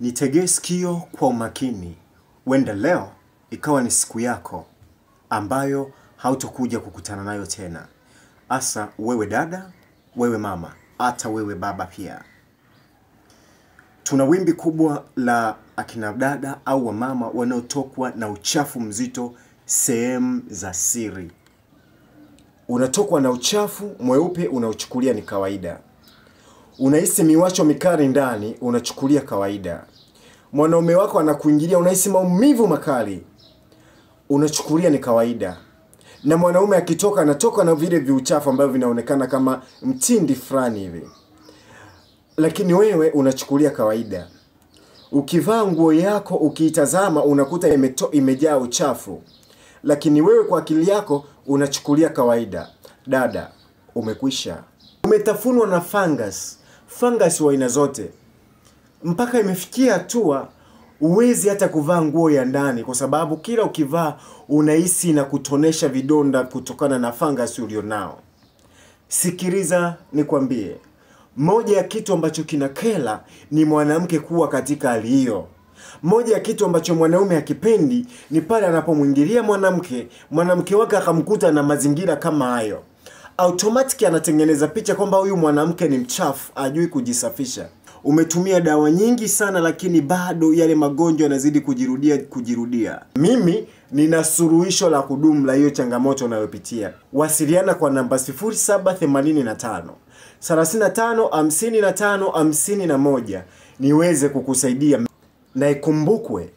Nitegee sikio kwa umakini. Wenda leo ikawa ni siku yako ambayo hautokuja kukutana nayo tena. Asa wewe dada, wewe mama, hata wewe baba pia. Tuna wimbi kubwa la akina dada au wamama wanaotokwa na uchafu mzito sehemu za siri. Unatokwa na uchafu mweupe, unaochukulia ni kawaida. Unahisi miwasho mikali ndani, unachukulia kawaida. Mwanaume wako anakuingilia, unahisi maumivu makali, unachukulia ni kawaida. Na mwanaume akitoka anatoka na vile viuchafu ambavyo vinaonekana kama mtindi fulani hivi, lakini wewe unachukulia kawaida. Ukivaa nguo yako ukiitazama unakuta imejaa uchafu, lakini wewe kwa akili yako unachukulia kawaida. Dada, umekwisha. Umetafunwa na fungus, fungus wa aina zote, mpaka imefikia hatua uwezi hata kuvaa nguo ya ndani, kwa sababu kila ukivaa unahisi na kutonesha vidonda kutokana na fungus ulionao. Sikiliza nikwambie, moja ya kitu ambacho kinakela ni mwanamke kuwa katika hali hiyo. Moja ya kitu ambacho mwanaume hakipendi ni pale anapomwingilia mwanamke, mwanamke wake akamkuta na mazingira kama hayo. Automatic anatengeneza picha kwamba huyu mwanamke ni mchafu, hajui kujisafisha. Umetumia dawa nyingi sana lakini bado yale magonjwa yanazidi kujirudia. Mimi nina suluhisho la kudumu la hiyo changamoto unayopitia. Wasiliana kwa namba 0785 35 55 51 niweze kukusaidia. Na ikumbukwe,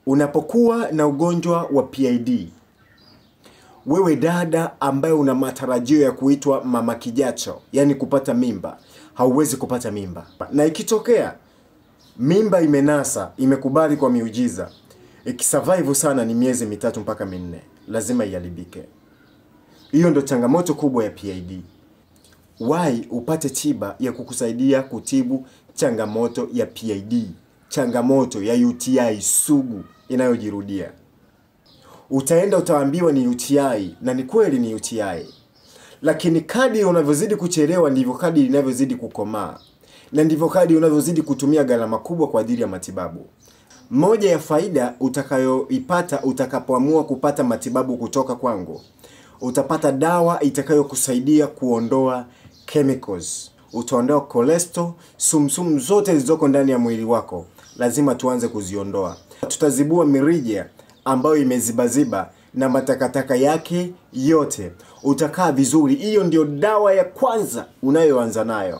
unapokuwa na ugonjwa wa PID, wewe dada ambaye una matarajio ya kuitwa mama kijacho, yani kupata mimba, hauwezi kupata mimba. Na ikitokea mimba imenasa, imekubali kwa miujiza, ikisurvive sana ni miezi 3 mpaka 4, lazima iharibike. Hiyo ndo changamoto kubwa ya PID. Wai upate tiba ya kukusaidia kutibu changamoto ya PID, changamoto ya UTI sugu inayojirudia. Utaenda utaambiwa ni UTI, na ni kweli ni UTI. Lakini kadri unavyozidi kuchelewa ndivyo kadri inavyozidi kukomaa, na ndivyo kadri unavyozidi kutumia gharama kubwa kwa ajili ya matibabu. Moja ya faida utakayoipata utakapoamua kupata matibabu kutoka kwangu, utapata dawa itakayokusaidia kuondoa chemicals. Utaondoa cholesterol, sumsumu zote zilizoko ndani ya mwili wako, lazima tuanze kuziondoa. Tutazibua mirija ambayo imezibaziba na matakataka yake yote. Utakaa vizuri. Hiyo ndio dawa ya kwanza unayoanza nayo.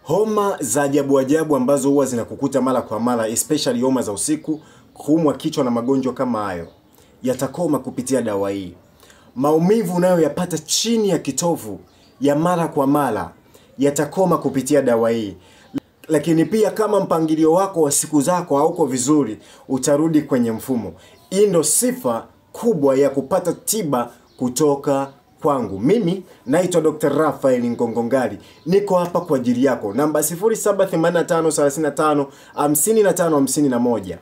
Homa za ajabu ajabu ambazo huwa zinakukuta mara kwa mara, especially homa za usiku, kuumwa kichwa na magonjwa kama hayo, yatakoma kupitia dawa hii. Maumivu unayoyapata chini ya kitovu ya mara kwa mara yatakoma kupitia dawa hii. Lakini pia kama mpangilio wako wa siku zako hauko vizuri, utarudi kwenye mfumo. Hii ndo sifa kubwa ya kupata tiba kutoka kwangu. Mimi naitwa Dr. Raphael Ngongongali. Niko hapa kwa ajili yako. Namba 0785 35 55 51.